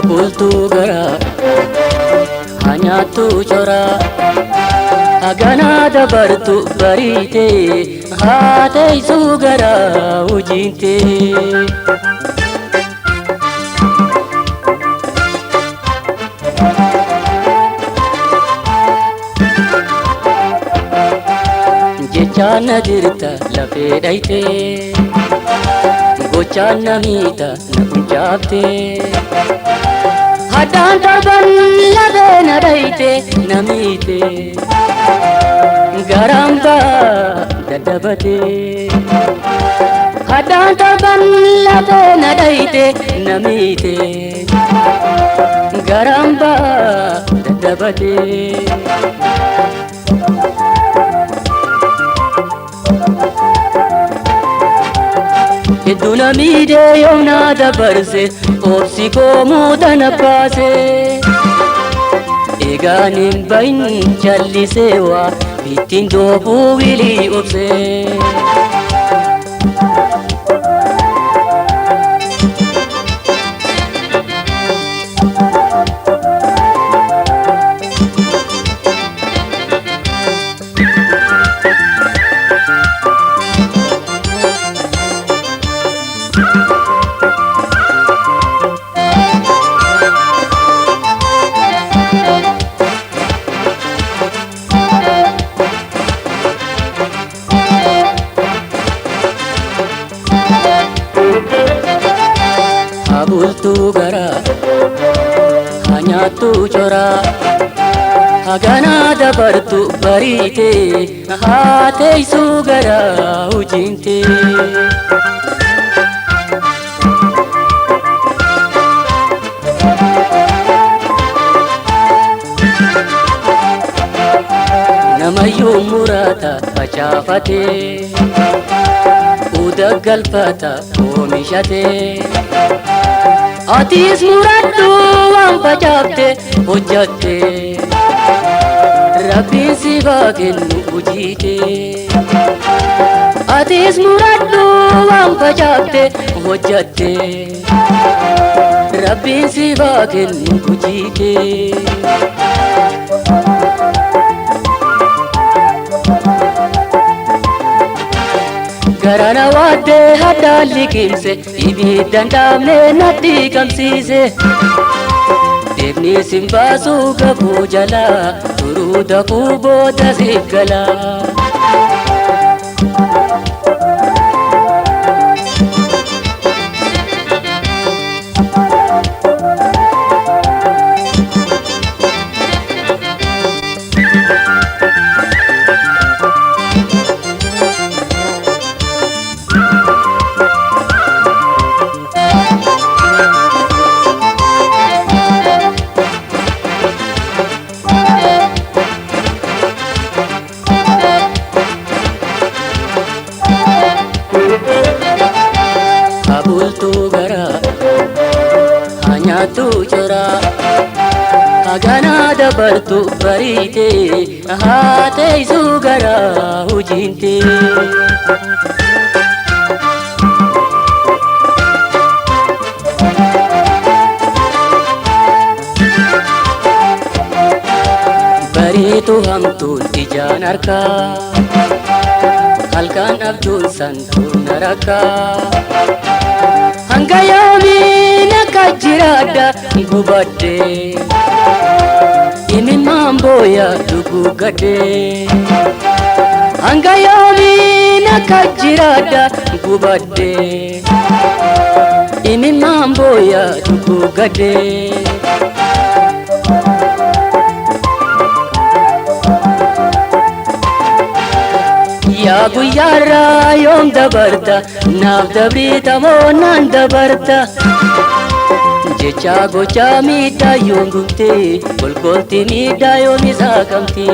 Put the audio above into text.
Habultuu garaa haa nyaattu coraa haganaa dabartu bariite haa teessuu garaa hojiinte. Jechaan na dirta lafee dhayite gochaan na miita na funcaafte. Haddaan darban lafee na dhayite na miite garaan baa daddabate. Haddaan darban lafee na dhayite na miite garaan baa daddabate. Hedduu na miidhee yoom na dabarse obsi koo muuda na baase. Egaan hin bahin callisee waa ittiin doofuu wilii obse. Habultuu garaa haa nyaattu coraa haganaa dabartu bariite haa teessuu garaa hojiinte. Namayyuu murata facaafatee uda galfata oomishatee. Atis muradhu waan facaafte hojjatte Rabbiin si haa kennu hojiite. Atis muradhu waan facaafte hojjatte Rabbiin si haa kennu hojiite. Garana waaddee haddaan liqimse ibiddaan dhaabne natti qabsiise. Deemni sin baasuu gabuu jalaa turuu dafuu booda siif galaa. Habultuu garaa haa nyaattu coraa haganaa dabartu bariite haa teessuu garaa hojiinte. Bariitu hamtuun ijaan harkaa halkan abjuun santuun na rakkaa. Hanga yoomiin akka jiraadha gubadhe imimmaan booya duguuggadhe. Hanga yoomiin akka jiraadha gubadhe imimmaan booya duguuggadhe. Yaa guyyaarraa yoom dabarta naaf dabriita moo naan dabarta. Jecha gochaa miidhaa yoom gubte golgolti miidhaa yoom isaa qabdi.